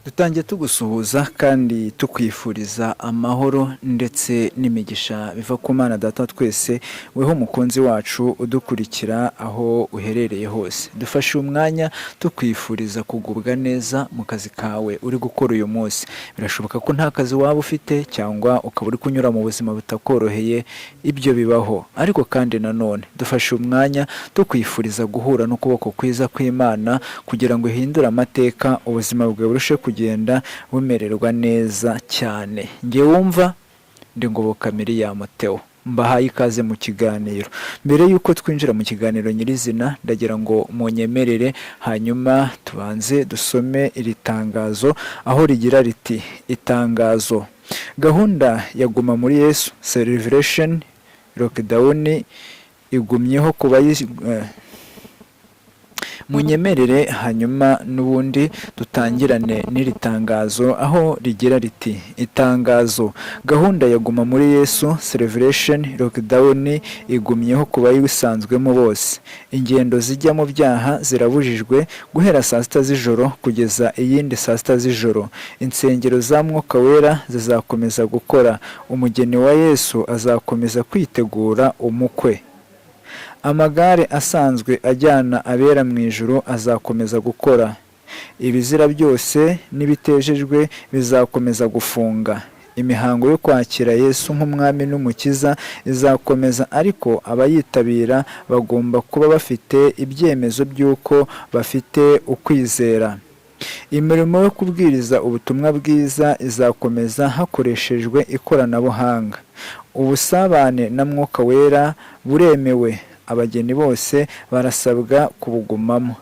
Dutangiye tugusuhuza kandi tukwifuriza amahoro ndetse n'imigisha biva ku Mana Data wa twese, weho mukunzi wacu udukurikira aho uherereye hose. Dufashe umwanya tukwifuriza kugubwa neza mu kazi kawe uri gukora uyu munsi. Birashoboka ko nta kazi waba ufite cyangwa ukaba uri kunyura mu buzima butakoroheye, ibyo bibaho. Ariko kandi nanone dufashe umwanya tukwifuriza guhura n'ukuboko kwiza kw'Imana kugira ngo ihindure amateka, ubuzima bwawe burusheho kugenda bumererwa neza cyane. Njye wumva ndi Ngoboka Miriam Theo, mbahaye ikaze mu kiganiro. Mbere y'uko twinjira mu kiganiro nyirizina, ndagira ngo munyemerere hanyuma tubanze dusome iri tangazo aho rigira riti: "Itangazo, gahunda ya Guma muri Yesu Celebration Lockdown igumyeho kuba." Munyemerere hanyuma n'ubundi dutangirane n'iri tangazo aho rigira riti: "Itangazo, gahunda ya Guma muri Yesu Celebration Lockdown igumyeho ku bayisanzwemo bose. Ingendo zijya mu byaha zirabujijwe guhera saa 6 z'ijoro kugeza iyindi saa 6 z'ijoro. Insengero za Mwuka Wera zizakomeza gukora. Umugeni wa Yesu azakomeza kwitegura umukwe. Amagare asanzwe ajyana abera mu ijuru azakomeza gukora. Ibizira byose n'ibitejejwe bizakomeza gufunga. Imihango yo kwakira Yesu nk'Umwami n'Umukiza izakomeza, ariko abayitabira bagomba kuba bafite ibyemezo by'uko bafite ukwizera. Imirimo yo kubwiriza ubutumwa bwiza izakomeza hakoreshejwe ikoranabuhanga. Ubusabane na Mwuka Wera buremewe, abageni bose barasabwa kubugumamo.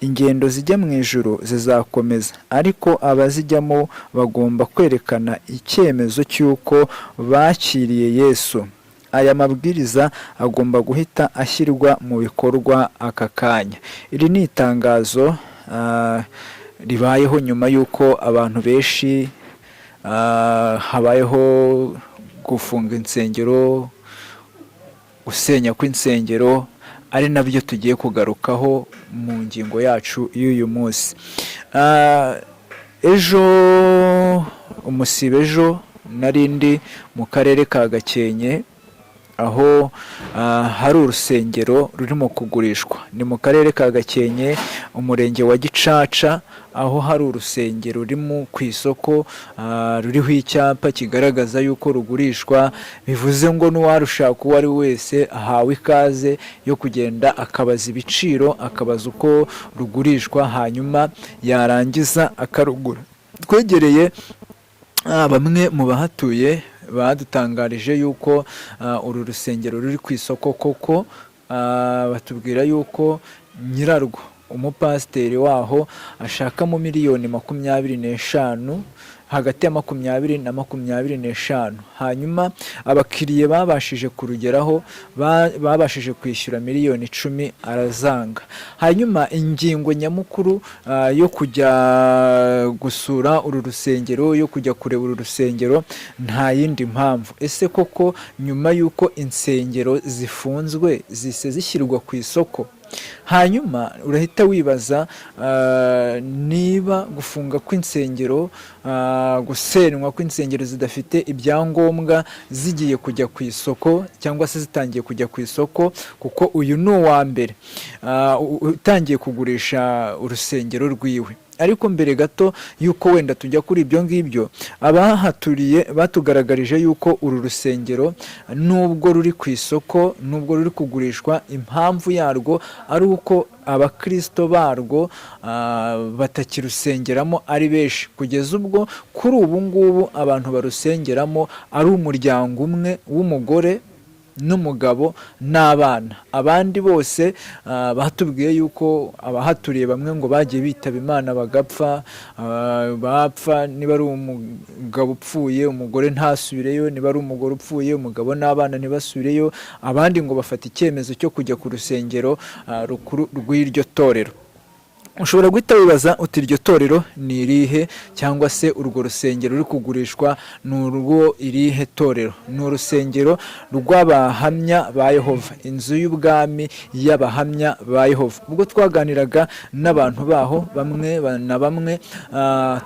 Ingendo zijya mu ijuru zizakomeza, ariko abazijyamo bagomba kwerekana icyemezo cy'uko bakiriye Yesu. Aya mabwiriza agomba guhita ashyirwa mu bikorwa aka kanya." Iri ni itangazo ribayeho nyuma y'uko abantu benshi habayeho gufunga insengero, gusenya kw'insengero, ari nabyo tugiye kugarukaho mu ngingo yacu y'uyu munsi. Ejo, umusibe ejo, nari ndi mu karere ka Gakenke aho hari urusengero rurimo kugurishwa. Ni mu karere ka Gakenke, umurenge wa Gicaca, aho hari urusengero rurimo ku isoko, ruriho icyapa kigaragaza yuko rugurishwa, bivuze ngo n'uwarushaka uwo ari we wese ahawe ikaze yo kugenda akabaza ibiciro, akabaza uko rugurishwa, hanyuma yarangiza akarugura. Twegereye bamwe mu bahatuye, badutangarije yuko uru rusengero ruri ku isoko koko, batubwira yuko nyirarwo, umupasiteri waho, ashakamo miliyoni 25, hagati ya 20 na 25. Hanyuma abakiriya babashije kurugeraho babashije kwishyura miliyoni 10, arazanga. Hanyuma ingingo nyamukuru yo kujya gusura uru rusengero, yo kujya kureba uru rusengero, nta yindi mpamvu. Ese koko nyuma y'uko insengero zifunzwe zise zishyirwa ku isoko? Hanyuma urahita wibaza niba gufunga kw'insengero, gusenywa kw'insengero zidafite ibyangombwa zigiye kujya ku isoko cyangwa se zitangiye kujya ku isoko, kuko uyu ni uwa mbere utangiye kugurisha urusengero rwiwe. Ariko mbere gato y'uko wenda tujya kuri ibyo ngibyo, abahaturiye batugaragarije yuko uru rusengero, nubwo ruri ku isoko, nubwo ruri kugurishwa, impamvu yarwo ari uko abakirisito barwo batakirusengeramo ari benshi, kugeza ubwo kuri ubu ngubu abantu barusengeramo ari umuryango umwe w'umugore n'umugabo n'abana. Abandi bose batubwiye yuko abahaturiye bamwe ngo bagiye bitaba Imana bagapfa, bapfa, niba ari umugabo upfuye umugore ntasubireyo, niba ari umugore upfuye umugabo n'abana ntibasubireyo. Abandi ngo bafata icyemezo cyo kujya ku rusengero rukuru rw'iryo torero. Ushobora guhita wibaza uti: "Iryo torero ni irihe, cyangwa se urwo rusengero ruri kugurishwa ni urwo irihe torero?" Ni urusengero rw'Abahamya ba Yehova, Inzu y'Ubwami y'Abahamya ba Yehova. Ubwo twaganiraga n'abantu baho bamwe na bamwe,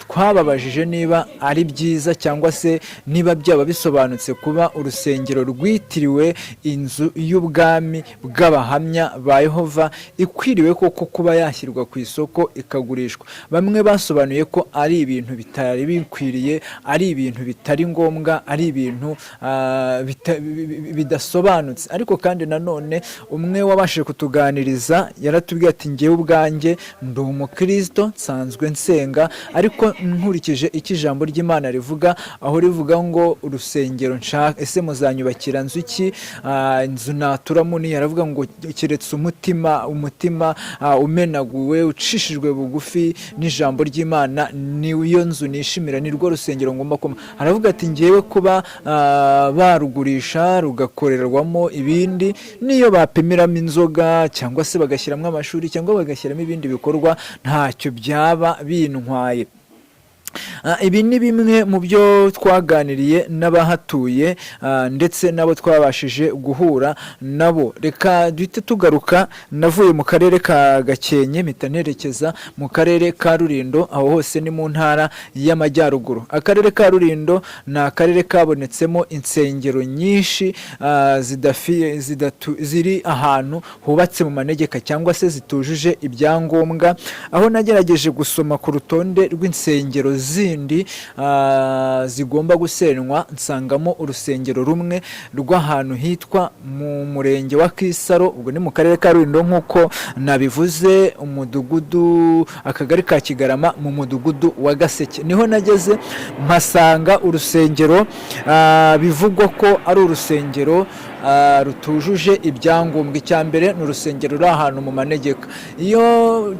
twababajije niba ari byiza cyangwa se niba byaba bisobanutse kuba urusengero rwitiriwe Inzu y'Ubwami bw'Abahamya ba Yehova ikwiriwe koko kuba yashyirwa ku isoko ikagurishwa. Bamwe basobanuye ko ari ibintu bitari bikwiriye, ari ibintu bitari ngombwa, ari ibintu bidasobanutse. Ariko kandi nanone umwe wabashije kutuganiriza yaratubwiye ati: "Ngewe ubwanjye ndi umukristo, nsanzwe nsenga, ariko nkurikije icyo ijambo ry'Imana rivuga, aho rivuga ngo urusengero nshaka, ese muzanyubakira nzu ki? Inzu naturamo ni?" Aravuga ngo keretse umutima umenaguwe, ucishijwe bugufi n'ijambo ry'Imana, niyo nzu nishimira, ni rwo rusengero ngomba kuba. Aravuga ati: "Ngewe kuba barugurisha rugakorerwamo ibindi, niyo bapimiramo inzoga cyangwa se bagashyiramo amashuri cyangwa bagashyiramo ibindi bikorwa, ntacyo byaba bintwaye." Ibi ni bimwe mu byo twaganiriye n'abahatuye ndetse n'abo twabashije guhura nabo. Reka duhite tugaruka. Navuye mu karere ka Gakenke, mpita nerekeza mu karere ka Rulindo. Aho hose ni mu Ntara y'Amajyaruguru. Akarere ka Rulindo ni akarere kabonetsemo insengero nyinshi ziri ahantu hubatse mu manegeka cyangwa se zitujuje ibyangombwa, aho nagerageje gusoma ku rutonde rw'insengero zindi zigomba gusenywa, nsangamo urusengero rumwe rw'ahantu hitwa mu murenge wa Kisaro. Ubwo ni mu karere ka Rulindo nk'uko nabivuze, umudugudu, akagari ka Kigarama, mu mudugudu wa Gaseke. Niho nageze mpasanga urusengero bivugwa ko ari urusengero rutujuje ibyangombwa. Icya mbere ni urusengero ruri ahantu mu manegeka. Iyo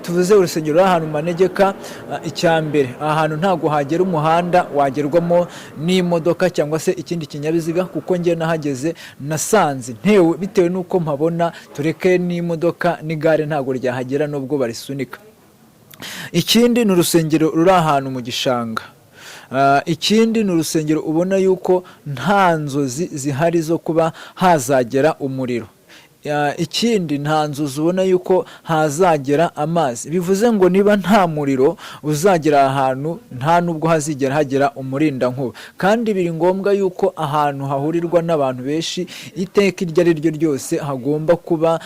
tuvuze urusengero ruri ahantu mu manegeka, icya mbere, aha hantu ntabwo hagera umuhanda wagerwamo n'imodoka cyangwa se ikindi kinyabiziga, kuko njye nahageze nasanze ntewe bitewe n'uko mpabona, tureke n'imodoka, n'igare ntabwo ryahagera nubwo barisunika. Ikindi ni urusengero ruri ahantu mu gishanga. Ikindi ni urusengero ubona yuko nta nzozi zihari zo kuba hazagera umuriro. Ikindi, nta nzu ubona yuko hazagera amazi. Bivuze ngo niba nta muriro uzagera ahantu, nta nubwo hazigera hagera umurindankuba, kandi biri ngombwa yuko ahantu hahurirwa n'abantu benshi iteka iryo ari ryo ryose hagomba kuba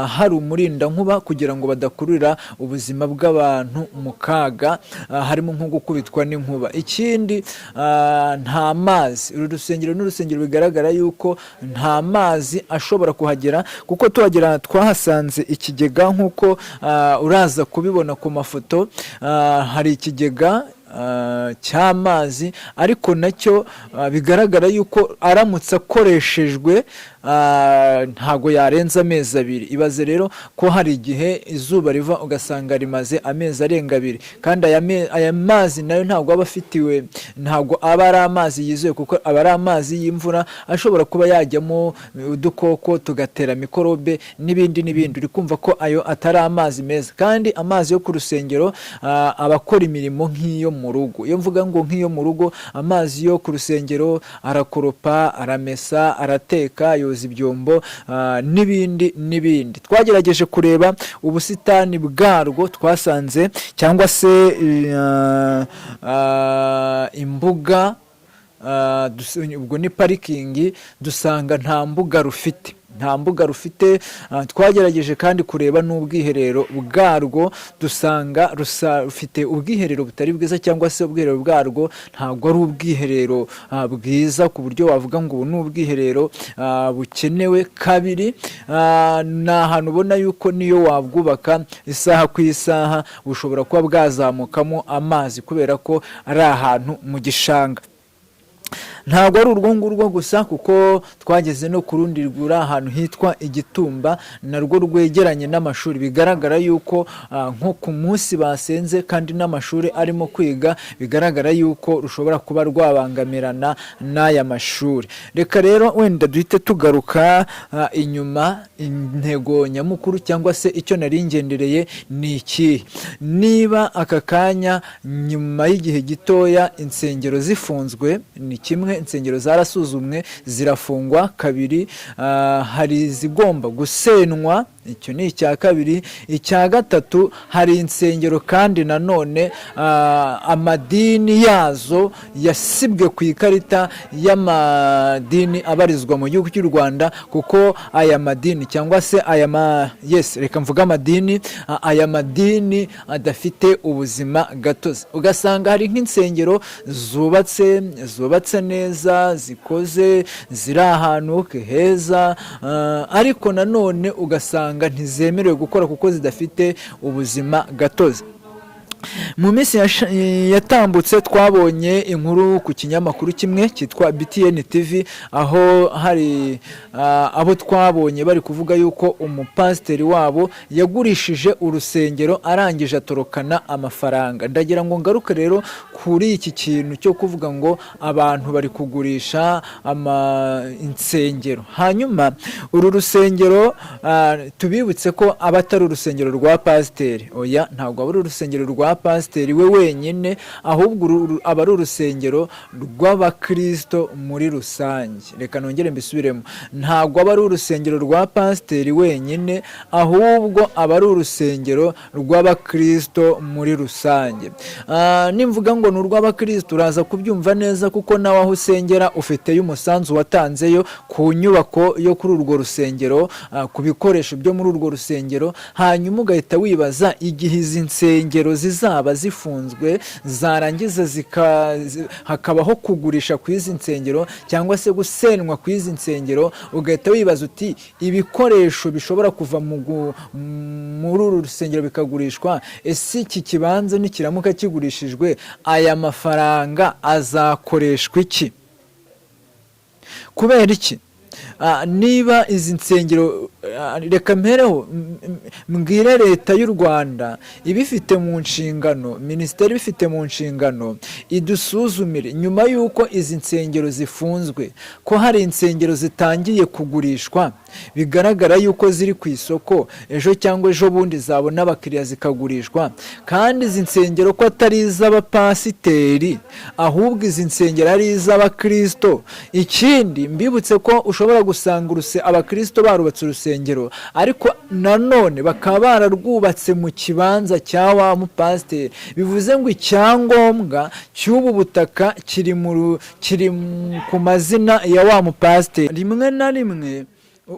hari umurindankuba kugira ngo badakururira ubuzima bw'abantu mu kaga, harimo nko gukubitwa n'inkuba. Ikindi, nta mazi. Uru rusengero ni urusengero bigaragara yuko nta mazi ashobora kuhagera, kuko tuhagera twahasanze ikigega nk'uko uraza kubibona ku mafoto. Hari ikigega cy'amazi, ariko nacyo bigaragara yuko aramutse akoreshejwe ntago yarenza amezi 2. Ibaze rero ko hari igihe izuba riva ugasanga rimaze amezi arenga 2, kandi aya mazi nayo ntabwo aba afitiwe, ntabwo aba ari amazi yizewe, kuko aba ari amazi y'imvura ashobora kuba yajyamo udukoko tugatera mikorobe n'ibindi n'ibindi. Uri kumva ko ayo atari amazi meza. Kandi amazi yo ku rusengero aba akora imirimo nk'iyo mu rugo. Iyo mvuga ngo nk'iyo mu rugo, amazi yo ku rusengero arakoropa, aramesa, arateka, yoza ibyombo n'ibindi n'ibindi. Twagerageje kureba ubusitani bwarwo, twasanze cyangwa se imbuga, ubwo ni parikingi, dusanga nta mbuga rufite, nta mbuga rufite. Twagerageje kandi kureba n'ubwiherero bwarwo, dusanga rufite ubwiherero butari bwiza, cyangwa se ubwiherero bwarwo ntabwo ari ubwiherero bwiza ku buryo wavuga ngo ubu ni ubwiherero bukenewe. Kabiri, ni ahantu ubona yuko niyo wabwubaka isaha ku isaha bushobora kuba bwazamukamo amazi, kubera ko ari ahantu mu gishanga. Ntabwo ari urwo ngurwo gusa, kuko twageze no ku rundi ruri ahantu hitwa Igitumba, narwo rwegeranye n'amashuri. Bigaragara yuko nko ku munsi basenze kandi n'amashuri arimo kwiga, bigaragara yuko rushobora kuba rwabangamirana n'aya mashuri. Reka rero wenda duhite tugaruka inyuma. Intego nyamukuru cyangwa se icyo nari ngendereye ni ikihe? Niba aka kanya, nyuma y'igihe gitoya insengero zifunzwe, ni kimwe, insengero zarasuzumwe zirafungwa. Kabiri, hari izigomba gusenwa, icyo ni icya kabiri. Icya gatatu, hari insengero kandi nanone amadini yazo yasibwe ku ikarita y'amadini abarizwa mu gihugu cy'u Rwanda, kuko aya madini cyangwa se aya ma, yes, reka mvuge amadini, aya madini adafite ubuzima gatozi. Ugasanga hari nk'insengero zubatse neza, zikoze, ziri ahantu heza, ariko nanone ugasanga ntizemerewe gukora kuko zidafite ubuzima gatozi. Mu minsi yatambutse twabonye inkuru ku kinyamakuru kimwe cyitwa BTN TV, aho hari abo twabonye bari kuvuga yuko umupasiteri wabo yagurishije urusengero, arangije atorokana amafaranga. Ndagira ngo ngaruke rero kuri iki kintu cyo kuvuga ngo abantu bari kugurisha insengero. Hanyuma uru rusengero, tubibutse ko aba atari urusengero rwa pasiteri. Oya, ntabwo aba ari urusengero rwa pasiteri we wenyine, ahubwo aba ari urusengero rw'abakristo muri rusange. Reka nongere mbisubiremo: ntabwo aba ari urusengero rwa pasiteri wenyine, ahubwo aba ari urusengero rw'abakristo muri rusange. Nimvuga ngo ni urw'abakristo, uraza kubyumva neza, kuko nawe aho usengera ufiteyo umusanzu watanzeyo ku nyubako yo kuri urwo rusengero, ku bikoresho byo muri urwo rusengero. Hanyuma ugahita wibaza igihe izi nsengero zizaba zifunzwe, zarangiza hakabaho kugurisha ku izi nsengero cyangwa se gusenwa ku izi nsengero, ugahita wibaza uti: ibikoresho bishobora kuva muri uru rusengero bikagurishwa, ese iki kibanza nikiramuka kigurishijwe, aya mafaranga azakoreshwa iki? Kubera iki? Niba izi nsengero, reka mpereho mbwire Leta y'u Rwanda ibifite mu nshingano, minisiteri ibifite mu nshingano, idusuzumire nyuma y'uko izi nsengero zifunzwe, ko hari insengero zitangiye kugurishwa, bigaragara yuko ziri ku isoko, ejo cyangwa ejo bundi zabona abakiriya zikagurishwa. Kandi izi nsengero ko atari iz'abapasiteri, ahubwo izi nsengero ari iz'abakristo. Ikindi, mbibutse ko ushobora gusanga abakristo barubatse urusengero, ariko nanone bakaba bararwubatse mu kibanza cya wa mupasiteri. Bivuze ngo icyangombwa cy'ubu butaka kiri ku mazina ya wa mupasiteri. Rimwe na rimwe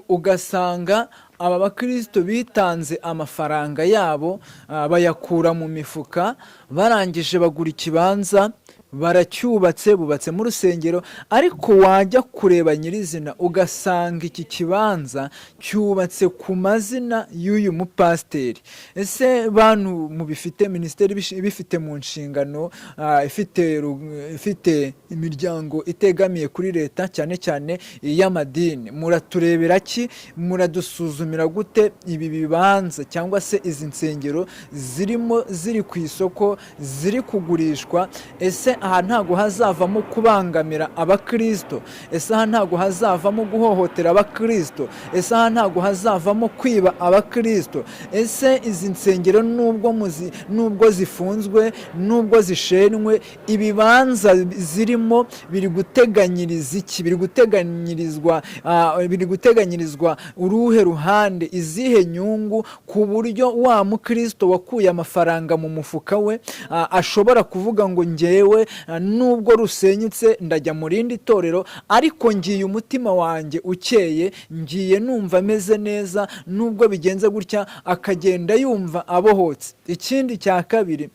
ugasanga aba bakristo bitanze amafaranga yabo, bayakura mu mifuka, barangije bagura ikibanza, baracyubatse, bubatsemo urusengero, ariko wajya kureba nyirizina ugasanga iki kibanza cyubatse ku mazina y'uyu mupasiteri. Ese bantu mubifite, minisiteri ibifite mu nshingano, ifite imiryango itegamiye kuri leta, cyane cyane iy'amadini, muraturebera ki? Muradusuzumira gute ibi bibanza cyangwa se izi nsengero zirimo ziri ku isoko, ziri kugurishwa? Ese aha ntabwo hazavamo kubangamira abakristo? Ese aha ntabwo hazavamo guhohotera abakristo? Ese aha ntabwo hazavamo kwiba abakristo? Ese izi nsengero, nubwo zifunzwe, nubwo zishenwe, ibibanza zirimo biri guteganyiriza iki? Biri guteganyirizwa uruhe ruhande, izihe nyungu, ku buryo wa mukristo wakuye amafaranga mu mufuka we ashobora kuvuga ngo: ngewe nubwo rusenyutse ndajya mu rindi torero, ariko ngiye umutima wanjye ukeye, ngiye numva ameze neza nubwo bigenze gutya, akagenda yumva abohotse? Ikindi cya kabiri,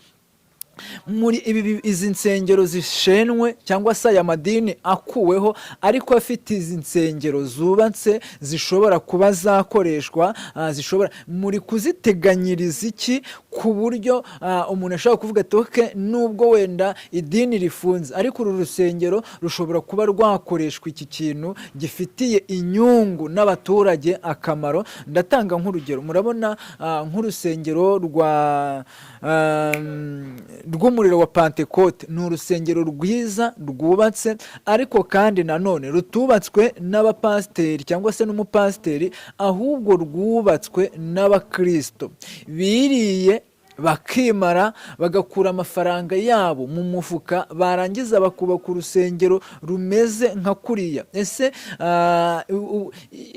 muri izi nsengero zishenwe cyangwa se aya madini akuweho, ariko afite izi nsengero zubatse zishobora kuba zakoreshwa, zishobora, muri kuziteganyiriza iki? ku buryo umuntu ashobora kuvuga ati: "Okay, nubwo wenda idini rifunze, ariko uru rusengero rushobora kuba rwakoreshwa iki kintu gifitiye inyungu n'abaturage akamaro." Ndatanga nk'urugero, murabona nk'urusengero rw'umuriro wa Pantekote, ni urusengero rwiza rwubatse, ariko kandi nanone rutubatswe n'abapasiteri cyangwa se n'umupasiteri, ahubwo rwubatswe n'abakristo biriye bakimara, bagakura amafaranga yabo mu mufuka, barangiza bakubaka urusengero rumeze nka kuriya. Ese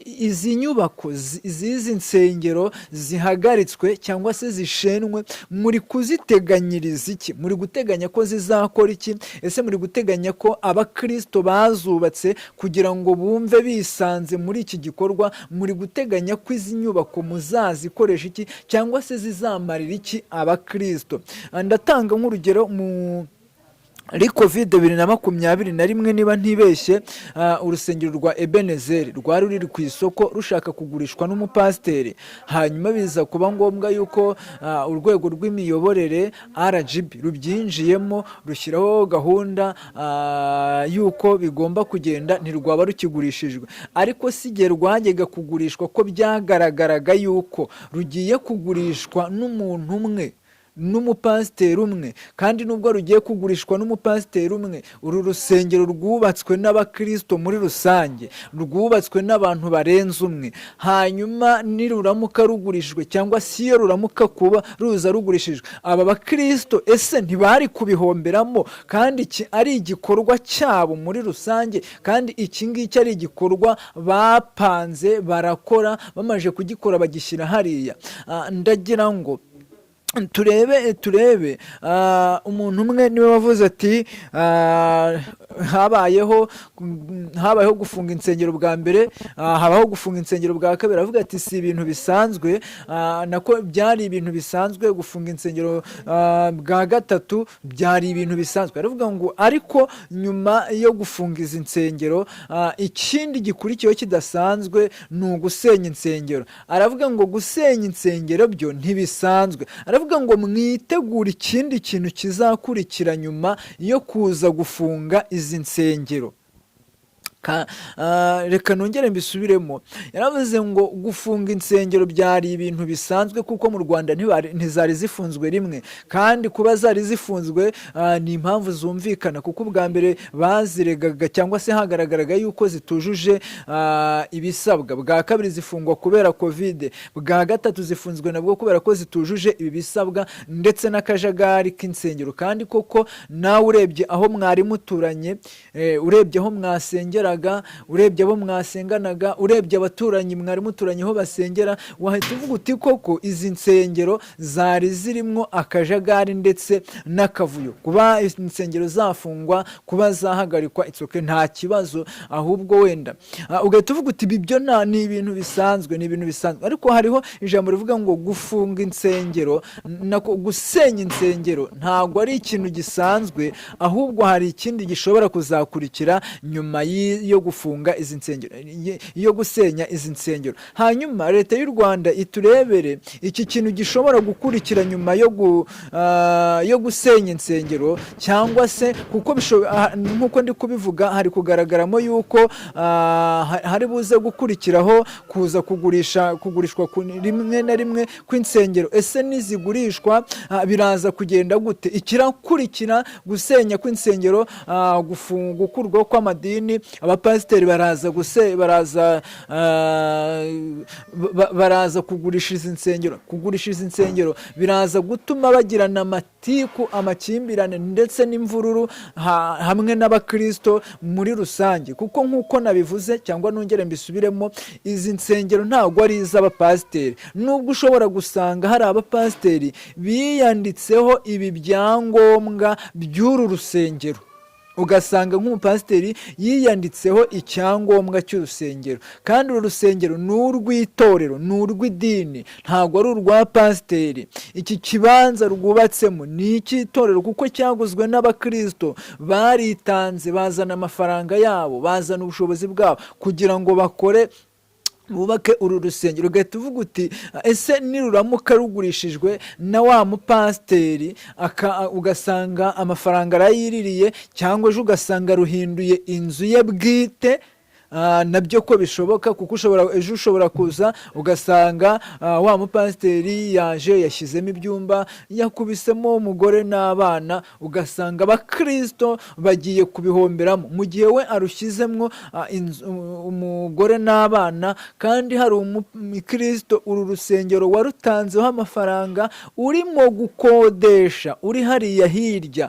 izi nyubako z'izi nsengero zihagaritswe cyangwa se zishenwe, muri kuziteganyiriza iki? Muri guteganya ko zizakora iki? Ese muri guteganya ko abakristo bazubatse kugira ngo bumve bisanze muri iki gikorwa, muri guteganya ko izi nyubako muzazikoresha iki cyangwa se zizamarira iki abakristo? Ndatanga nk'urugero, muri COVID 2021, niba ntibeshye, urusengero rwa Ebenezeri rwari ruri ku isoko, rushaka kugurishwa n'umupasiteri. Hanyuma biza kuba ngombwa yuko urwego rw'imiyoborere RGB rubyinjiyemo, rushyiraho gahunda y'uko bigomba kugenda, ntirwaba rukigurishijwe. Ariko si igihe rwajyaga kugurishwa ko byagaragaraga yuko rugiye kugurishwa n'umuntu umwe, n'umupasiteri umwe? Kandi nubwo rugiye kugurishwa n'umupasiteri umwe, uru rusengero rwubatswe n'abakristo muri rusange, rwubatswe n'abantu barenze umwe. Hanyuma niruramuka rugurishijwe, cyangwa se iyo ruramuka kuba ruza rugurishijwe, aba bakristo ese ntibari kubihomberamo, kandi iki ari igikorwa cyabo muri rusange, kandi iki ngiki ari igikorwa bapanze, barakora, bamaze kugikora bagishyira hariya? Ndagira ngo turebe umuntu umwe niwe wavuze ati habayeho gufunga insengero bwa mbere, habaho gufunga insengero bwa kabiri. Aravuga ati: "Si ibintu bisanzwe." Nako byari ibintu bisanzwe gufunga insengero bwa gatatu, byari ibintu bisanzwe. Aravuga ngo: "Ariko nyuma yo gufunga izi nsengero, ikindi gikurikiyeho kidasanzwe ni ugusenya insengero." Aravuga ngo gusenya insengero byo ntibisanzwe. Aravuga ngo mwitegure ikindi kintu kizakurikira nyuma yo kuza gufunga izi nsengero. Reka nongere mbisubiremo. Yaravuze ngo gufunga insengero byari ibintu bisanzwe, kuko mu Rwanda ntizari zifunzwe rimwe, kandi kuba zari zifunzwe ni impamvu zumvikana, kuko ubwa mbere baziregaga cyangwa se hagaragaraga yuko zitujuje ibisabwa, bwa kabiri zifungwa kubera COVID, bwa gatatu zifunzwe nabwo kubera ko zitujuje ibi bisabwa ndetse n'akajagari k'insengero. Kandi koko nawe urebye aho mwari muturanye, urebye aho mwasengeraga, urebye abo mwasenganaga, urebye abaturanyi mwari muturanye aho basengera, wahita uvuga uti: "Koko izi nsengero zari zirimo akajagari ndetse n'akavuyo." Kuba insengero zafungwa, kuba zahagarikwa, it's okay, nta kibazo. Ahubwo wenda ugahita uvuga uti: "Ibi byo ni ibintu bisanzwe, ni ibintu bisanzwe." Ariko hariho ijambo rivuga ngo gufunga insengero, nako gusenya insengero, ntabwo ari ikintu gisanzwe, ahubwo hari ikindi gishobora kuzakurikira nyuma yo gufunga izi nsengero, yo gusenya izi nsengero. Hanyuma Leta y'u Rwanda iturebere iki kintu gishobora gukurikira nyuma yo gusenya insengero, cyangwa se kuko nk'uko ndi kubivuga, hari kugaragaramo yuko hari buze gukurikiraho kuza kugurisha, kugurishwa rimwe na rimwe kw'insengero. Ese nizigurishwa biraza kugenda gute? Ikirakurikira gusenya kw'insengero, gukurwaho kw'amadini, abapasiteri baraza guse baraza baraza kugurisha izi nsengero. Kugurisha izi nsengero biraza gutuma bagirana amatiku, amakimbirane ndetse n'imvururu hamwe n'abakristo muri rusange, kuko nk'uko nabivuze cyangwa nongere mbisubiremo, izi nsengero ntabwo ari iz'abapasiteri, nubwo ushobora gusanga hari abapasiteri biyanditseho ibi byangombwa by'uru rusengero, ugasanga nk'umupasiteri yiyanditseho icyangombwa cy'urusengero, kandi uru rusengero ni urw'itorero, ni urw'idini, ntabwo ari urwa pasiteri. Iki kibanza rwubatsemo ni icy'itorero, kuko cyaguzwe n'abakristo baritanze, bazana amafaranga yabo, bazana ubushobozi bwabo kugira ngo bakore. Bubake uru rusengero, ugahita uvuga uti: "Ese niruramuka rugurishijwe na wa mupasiteri, ugasanga amafaranga arayiririye, cyangwa ejo ugasanga ruhinduye inzu ye bwite?" Nabyo ko bishoboka, kuko ejo ushobora kuza ugasanga wa mupasiteri yaje yashyizemo ibyumba, yakubisemo umugore n'abana, ugasanga abakirisito bagiye kubihomberamo, mu gihe we arushyizemo umugore n'abana, kandi hari umukristo uru rusengero warutanzeho amafaranga urimo gukodesha, uri hariya hirya,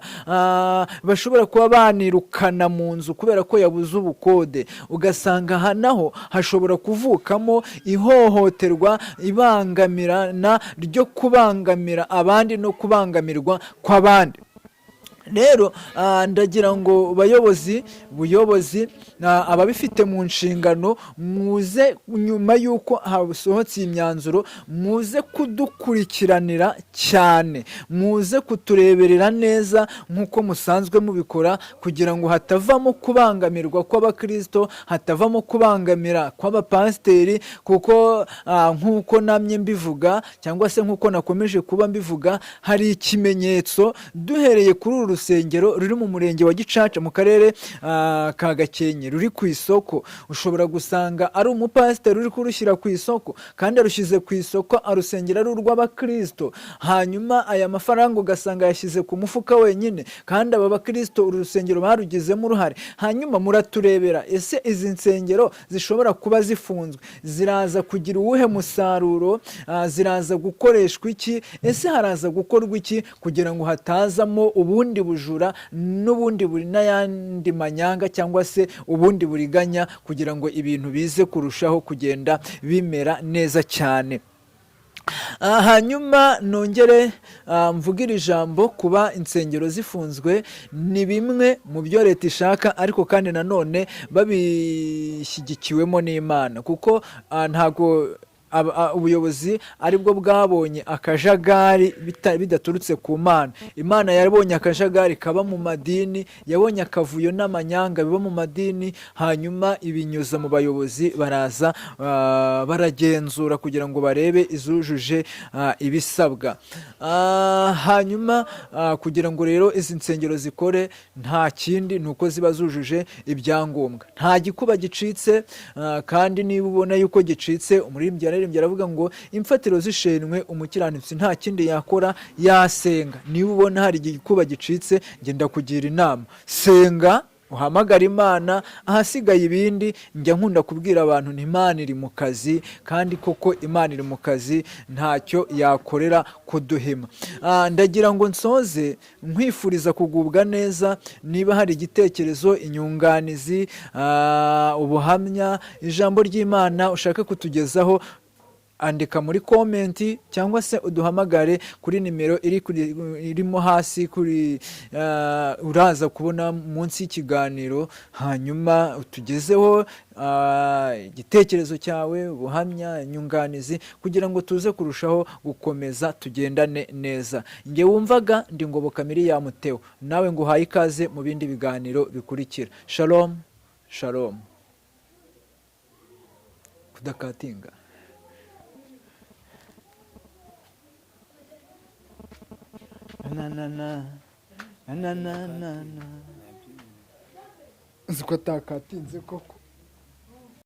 bashobora kuba banirukana mu nzu kubera ko yabuze ubukode. Ugasanga aha naho hashobora kuvukamo ihohoterwa, ibangamirana ryo kubangamira abandi no kubangamirwa kw'abandi. Rero ndagira ngo bayobozi, buyobozi, ababifite mu nshingano, muze nyuma y'uko hasohotse iyi myanzuro, muze kudukurikiranira cyane, muze kutureberera neza nk'uko musanzwe mubikora, kugira ngo hatavamo kubangamirwa kw'abakirisito, hatavamo kubangamira kw'abapasiteri, kuko nk'uko namye mbivuga, cyangwa se nk'uko nakomeje kuba mbivuga, hari ikimenyetso duhereye kuri uru rusengero ruri mu murenge wa Gicaca, mu karere ka Gakenke, ruri ku isoko. Ushobora gusanga ari umupasiteri uri kurushyira ku isoko, kandi arushyize ku isoko arusengera ari urw'abakirisito, hanyuma aya mafaranga ugasanga yashyize ku mufuka wenyine, kandi aba bakirisito uru rusengero barugizemo uruhare. Hanyuma muraturebera, ese izi nsengero zishobora kuba zifunzwe ziraza kugira uwuhe musaruro? Ziraza gukoreshwa iki? Ese haraza gukorwa iki kugira ngo hatazamo ubundi bujura n'ubundi buri n'ayandi manyanga, cyangwa se ubundi buriganya, kugira ngo ibintu bize kurushaho kugenda bimera neza cyane? Hanyuma nongere mvuge iri jambo: kuba insengero zifunzwe ni bimwe mu byo leta ishaka, ariko kandi nanone babishyigikiwemo n'Imana, kuko ntago ubuyobozi aribwo bwabonye akajagari bidaturutse ku Mana. Imana yabonye akajagari kaba mu madini, yabonye akavuyo n'amanyanga biba mu madini, hanyuma ibinyuza mu bayobozi, baraza baragenzura kugira ngo barebe izujuje ibisabwa. Hanyuma kugira ngo rero izi nsengero zikore, nta kindi, ni uko ziba zujuje ibyangombwa, nta gikuba gicitse. Kandi niba ubona yuko gicitse, umuririmbyi yararirimbye aravuga ngo: "Imfatiro zishenwe, umukiranutsi nta kindi yakora, yasenga." Niba ubona hari igikuba gicitse, ngenda kugira inama: senga, uhamagara Imana, ahasigaye ibindi njya nkunda kubwira abantu nti Imana iri mu kazi, kandi koko Imana iri mu kazi, ntacyo yakorera kuduhima. Ndagira ngo nsoze nkwifuriza kugubwa neza. Niba hari igitekerezo, inyunganizi, ubuhamya, ijambo ry'Imana ushaka kutugezaho, andika muri comment cyangwa se uduhamagare kuri nimero irimo hasi kuri uraza kubona munsi y'ikiganiro, hanyuma utugezeho igitekerezo cyawe, ubuhamya, inyunganizi, kugira ngo tuze kurushaho gukomeza tugendane neza. Njye wumvaga ndi Ngoboka Miriam Theo, nawe nguhaye ikaze mu bindi biganiro bikurikira. Shalom shalom. Kudakatinga na na na na na na na, uzi ko atakatinze koko.